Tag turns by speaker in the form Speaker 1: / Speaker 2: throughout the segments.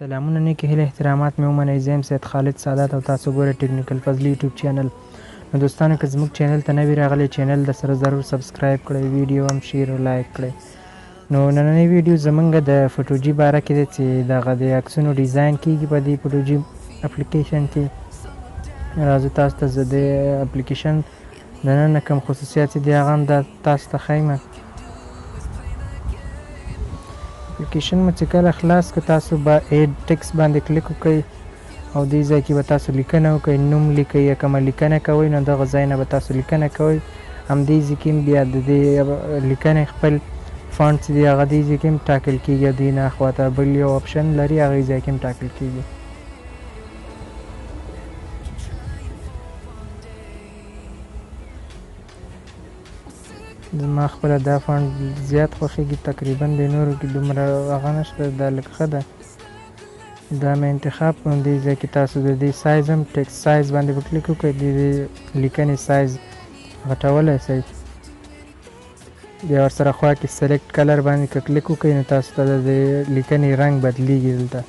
Speaker 1: سلامونه نیکې هیلې احترامات مې ومنئ. زه یم سید خالد سادات او تاسو ګورئ ټیکنیکل فضلي یوټیوب چینل. نو دوستانو که زموږ چینل ته نوي راغلي، چینل در سره ضرور subscribe کړئ، ویډیو هم share او like کړئ. نو نننۍ ویډیو زمونږ د Photogy باره کې دی چې دغه د عکسونو ډیزاین کیږي په دې Photogy اپلیکیشن کې. راځو تاسو ته زه د اپلیکیشن دننه کوم خصوصیات چې دی هغه هم دا تاسو ته ښیم. اپلیکیشن مو چې کله خلاص که تاسو به add text باندې کلیک وکړئ او دې ځای کې به تاسو لیکنه وکړئ، نوم لیکئ یا کومه لیکنه کوئ، نو دغه ځای نه به تاسو لیکنه کوئ. همدې ځای کې بیا د دې لیکنې خپل font چې دی هغه دې ځای کې هم ټاکل کېږي او دې نه اخواته بل یو option لري هغې ځای کې هم ټاکل کېږي. زما خپله دا font زیات خوښېږي، تقریبا د نورو کې دومره هغه نشته، دا لږ ښه ده. دا مې انتخاب کړم. دې ځای کې تاسو د دې سایز هم text size باندې به کلیک وکړئ، د دې لیکنې سایز غټولی شئ. بیا ورسره خوا کې select color باندې که کلیک وکړئ نو تاسو ته د دې لیکنې رنګ بدلیږي دلته.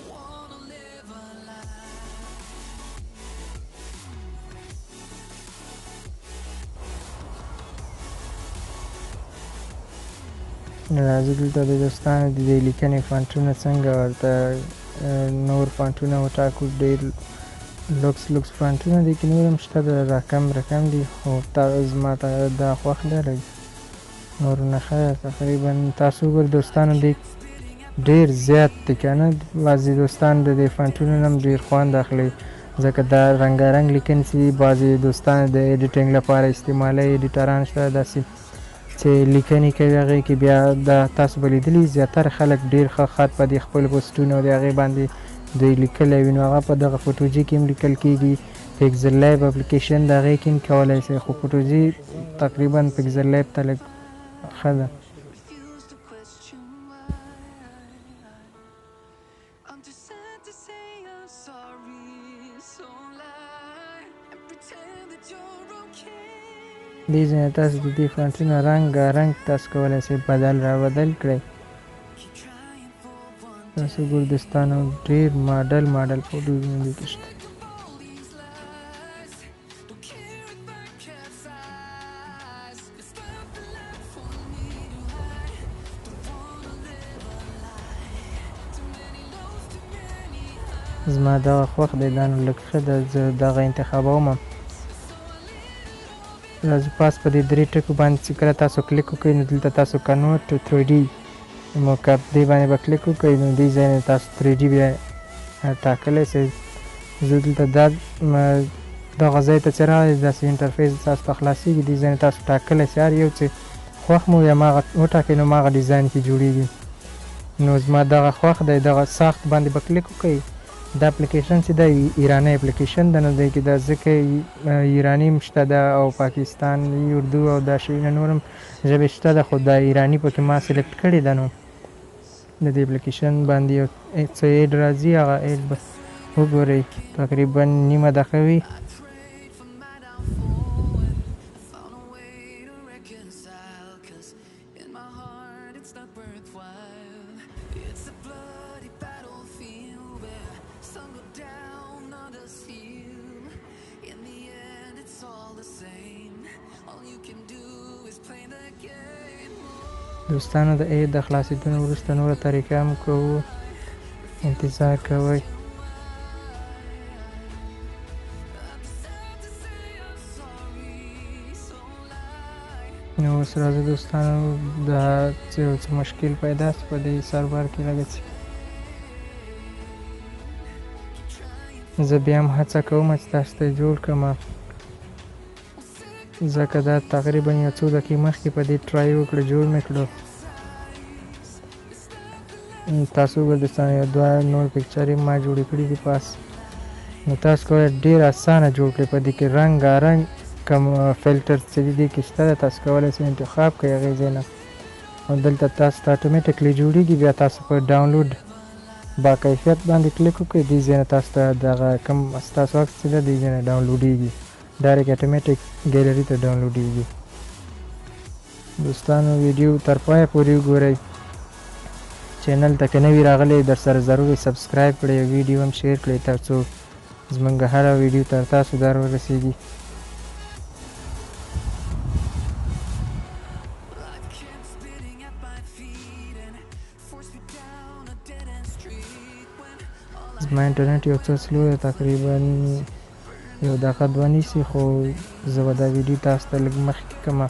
Speaker 1: نو راځو دلته د دوستانو د دې لیکنې فانټونه څنګه ورته نور فانټونه وټاکو. ډېر لوکس لوکس فانټونه دي کې نور هم شته، د رقم رقم دي، خو زما ته دا خوښ دی، لږ نور نه ښه ده. تقریبا تاسو وګورئ دوستانو دې ډېر زیات دي که نه، بعضې دوستان د دې فانټونو نه هم ډېر خوند اخلي، ځکه دا رنګارنګ لیکنې چې دي بعضې دوستان د editing لپاره استعمالوي، ایډیټران شته داسې چې لیکنې کوي هغې کې. بیا دا تاسو به لیدلي زیاتره خلک ډېر ښه خط په دې خپل پوسټونو د هغې باندې دوی لیکلی وي، نو هغه په دغه Photogy کې هم لیکل کېږي. PixelLab اپلیکیشن د هغې کې هم کولی شئ، خو Photogy تقریبا PixelLab ته لږ ښه ده. دې ځای نه تاسو د دې فانټونو رنګ رنګ تاسو کولی شئ بدل را بدل کړئ. تاسو ګور دوستانو ډېر ماډل ماډل فوټوونه دې کې شته. زما دغه خوښ دی، دا نو لږ ښه ده، زه دغه انتخابوم. راځو پاس په دې درې ټکو باندې چې کله تاسو کلیک وکړئ نو دلته تاسو convert to 3D mockup دې باندې به کلیک وکړئ، نو دې ځای نه تاسو 3D بیا ټاکلی شئ. زه دلته دا دغه ځای ته چې راغی داسې interface تاسو ته خلاصېږي، دې ځای نه تاسو ټاکلی شئ هر یو چې خوښ مو وي هماغه وټاکئ نو هماغه ډیزاین کې جوړېږي. نو زما دغه خوښ دی، دغه ساخت باندې به کلیک وکړئ. دا اپلیکیشن چې دا ایرانی اپلیکیشن ده، نو دی کې دا ځکه ایرانی هم شته ده او پاکستاني اردو او دا شیونه نور هم ژبې شته ده، خو دا ایرانی پکې ما select کړې ده. نو د دې اپلیکیشن باندې یو څه ad راځي، هغه ad به وګورئ، تقریبا نیمه دقیقه وي. دوستانو د ad د خلاصېدو وروسته نوره طریقه هم کوو، انتظار کوئ. نو اوس راځو دوستانو دا څه یو څه مشکل پیدا سو په دې سرور کې لږه چې زه بیا هم هڅه کوم چې تاسو ته یې جوړ کړم، ځکه دا تقریبا یو څو دقیقې مخکې په دې try وکړو، جوړ مې کړو. تاسو وګورئ دوستانو یو دوه نور پکچرې ما جوړې کړي دي پاس، نو تاسو کولی ډېر اسانه جوړ کړئ. په دې کې رنګارنګ کوم فلټر چې دي دې کې شته ده، تاسو کولی شئ انتخاب کړئ هغې ځای نه، او دلته تاسو ته automatically جوړېږي. بیا تاسو په ډاونلوډ با کیفیت باندې کلیک وکړئ، دې ځای نه تاسو ته دغه کوم ستاسو عکس چې ده دې ځای نه ډاونلوډېږي، direct automatic ګیلري ته ډاونلوډېږي. دوستانو ویډیو تر پایه پورې وګورئ. چینل ته که نوي راغلی درسره ضرور یې سبسکرایب کړئ او ویډیو هم شیر کړئ ترڅو زمونږ هره ویډیو تر تاسو در ورسیږي. زما انټرنیټ یو څه سلو دی، تقریبا یو دقیقه دوه نیسي، خو زه به دا ویډیو تاسو ته لږ مخکې کړم.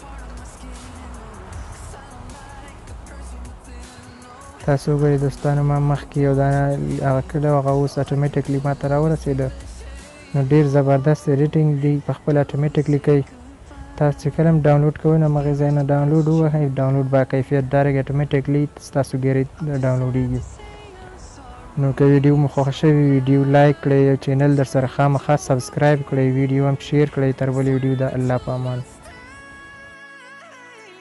Speaker 1: تاسو وګورئ دوستانو، ما مخکې یو دانه هغه کړی، هغه اوس اټومیټکلی ما ته راورسېده. نو ډیر زبردست ایډیټینګ دی، په خپل اټومیټکلی کوي. تاسو چې کله هم ډاونلوډ کوئ نو همغې ځای نه ډاونلوډ ووهئ، ډاونلوډ با کیفیت ډایرکټ اټومیټکلی ستاسو ګیري ډاونلوډیږي. نو که ویډیو مو خوښه شوې، ویډیو لایک کړئ او چینل در سره خامخا سبسکرایب کړئ، ویډیو هم شیر کړئ. تر بلې ویډیو د الله په امان.